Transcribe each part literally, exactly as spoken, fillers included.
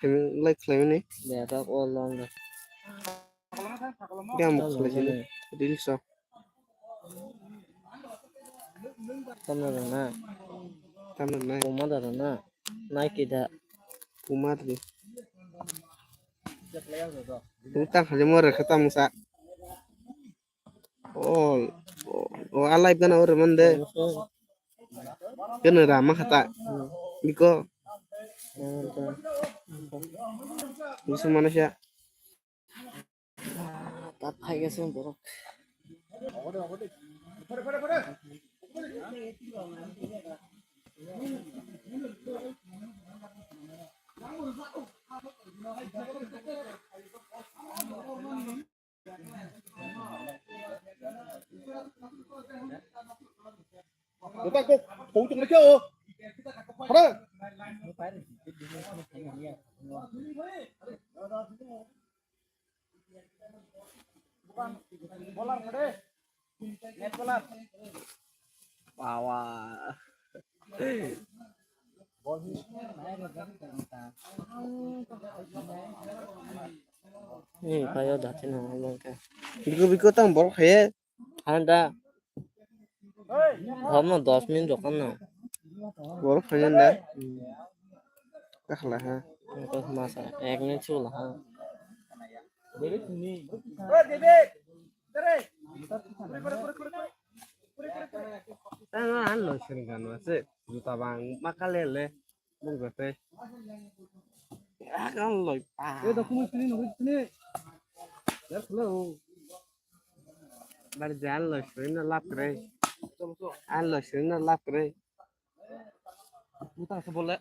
khlaimani, like khlaimani. Bebak o long. Gam khlaimani. Reels o. Tamna rana. Tamna nai. Puma da rana. Nike da. Puma da. Utang khali mo rekha tamsa. Oh, oh, oh, a live gana ore mande. Kena rama khata. Biko. Bisa mana sih? Ta phai gese borok. Bukan kok, kau tu macam, hara. Bukan, bolar kade. Net bolar. Wawa. Ni payo dati no longke. Biko biko tang bor khaye. Handa. Hom no dos minute jokan no. Bor khaye da. Kakhala ha. Masa ek minute chula ha. Tang an lo sini kan masih juta bang makale le bung gete. An lo pa. Eh, dokumen sini, dokumen sini. Yar, hello. Bar jan lo sini lap kre. An lo sini lap kre. Utang se bole.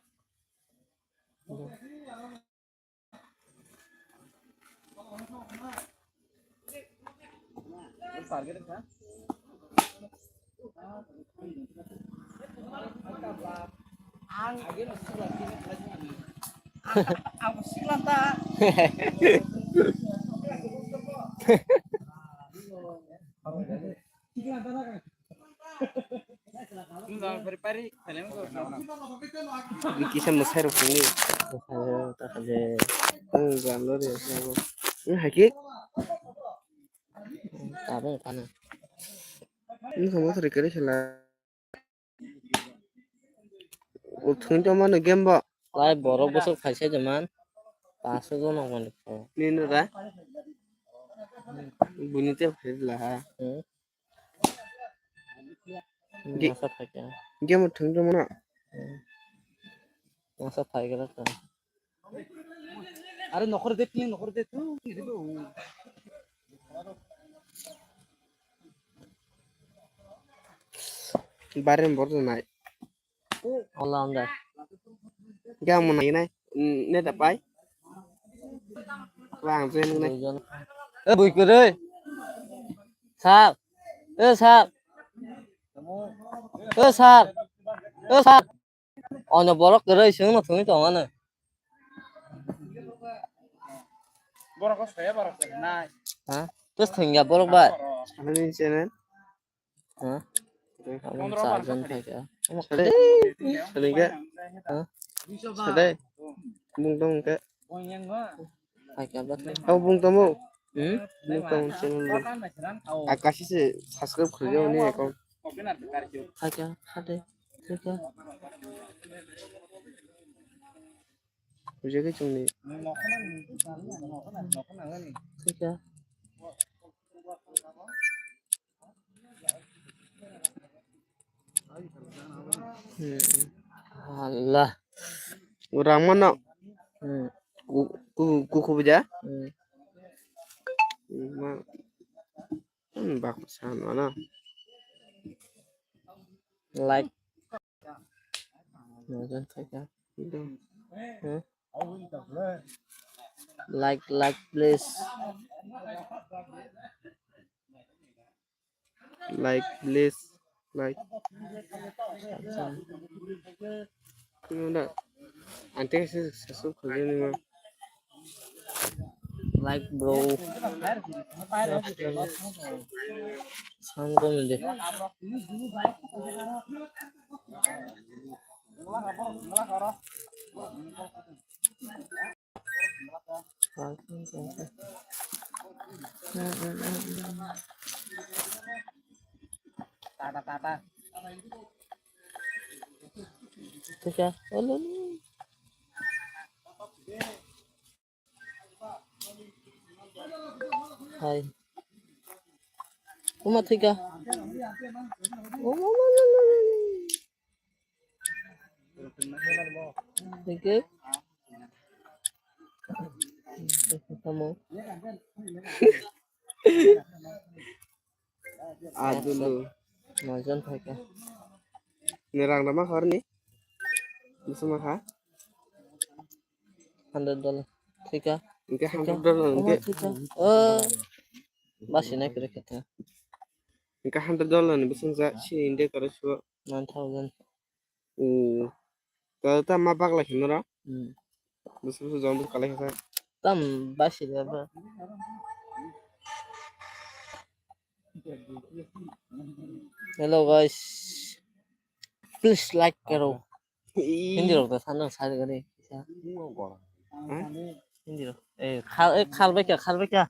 Kisa mwsai rok tongni. Ang jam no ri. Ang hai khe. Tabung phano. Ang kamo sari kare sala. O thung to mano game bo. Lai borok bosok khaisa jaman. Paso jono mani. Nino da. Buni te phai la ha. Hmm. Ge- Masa phaikha. Game thung to mano. Hmm. Masa phaikha ka. Are nokhor de, tini nokhor de, tu. Bare bor nai. Ola anda. Ga mo nai nai. Ne da pai. Wang je nai. Duijon. Eh, bui kere. Sir. Eh, sir. Eh, sir. Eh, sir. Ono borok kwrwi chwngno thwngwi tongmano. Borok o soya borok kwrwnai. Ha? Tus thwngya borok bai. Ani channel. Ha? Amo charjon phaikha. Amo kade. Sade. Ha? Sade. Bung tong ke. Phaikha ba. Abo bung tamo. Hmm? Bung tamo channel bung. Akashi se subscribe khulio ni account. Phaikha, hade, phaikha. Phaikha. Hmm. Allah. Orang mana? Hmm. Ku, ku, kuku beja? Hmm. Ma, hmm, bak san mana? Like. Nonton saja. Itu. Hmm? Like, like, please. Like, please. Like. Ano na? Ante kasi sa su kuli ni ma. Like, bro. Sound ko mili. Tata, tata. Thika. Olo. Hai. Uma thika. Uma, uma, uma, uma. Thank you. Kamu. Adulu. Majan thaka. Ni rang rama horni. Bisa maha. Hundred dollar. Thika. Engke hundred dollar engke. Thika. Oh. Basi na kira kita. Engke hundred dollar ni bising ja si India karo suwa. Nine thousand. Hmm. Tata ma bagla khe nora? Hmm. Busu busu jong busu kalai khe. Tam basi de ba. Hello guys. Please like karo. Hindi rok da sana sari gari. Hindi rok. Eh, khal, eh, khal bai kya, khal bai kya.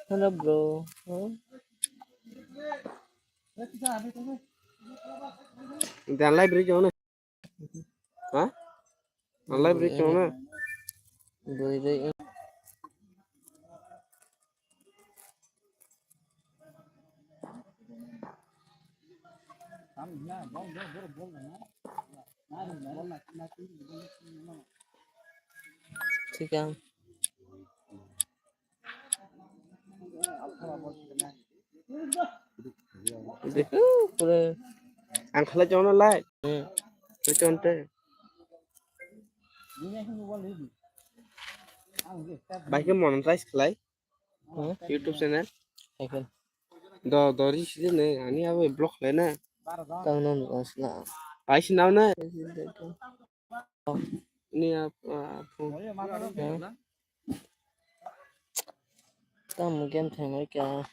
Hello, bro. Huh? Dan library jona. Ha? Dan library jona. Doi doi. Thik ang. Ang khalai chongno lai. Hmm. Khalai chong te. Bai khe monetize khlai. Hmm? YouTube channel. Hai khe. Do, do ri sidi ne, ani abo block khlai na. Tang no no sla. Pai sinao na. Ni ap, ap. Hmm? Tamo game thangmai kha.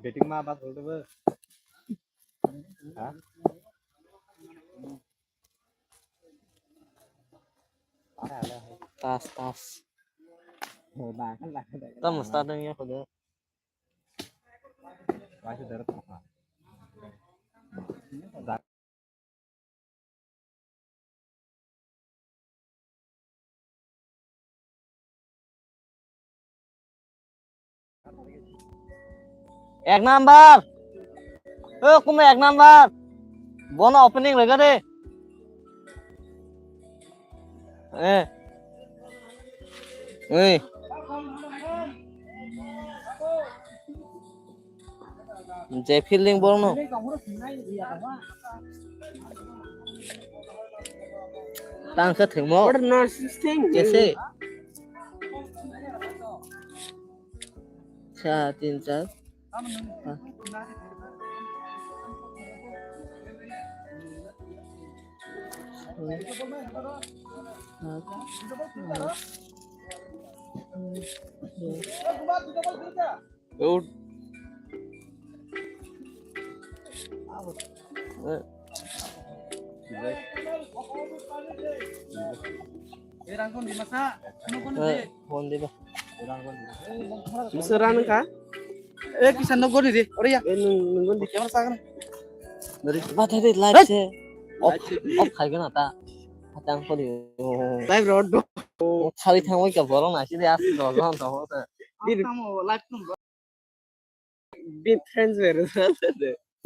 Betting ma bat holdebo. Ha? Tas, tas. Tamo start wngya kho de. Ek number. O, kuma ek number. Bono opening rega de. Eh. Oi. Je fielding bol no. Tang khe thwngmo. What a nonsense thing. Kese. Sa tin char. Out. Phone di ba. Bisa run ka? Eh, kisa no gori de. Ore ya. Eh, nung, nung di. Camera sa kan. Dari. Ba, dari live se. Off, off khai gana ta. Hatang ko di. Live road do. Khali thang wai ka borok na sini asli do do do. Di. Tamo live tum. Bin friends ber.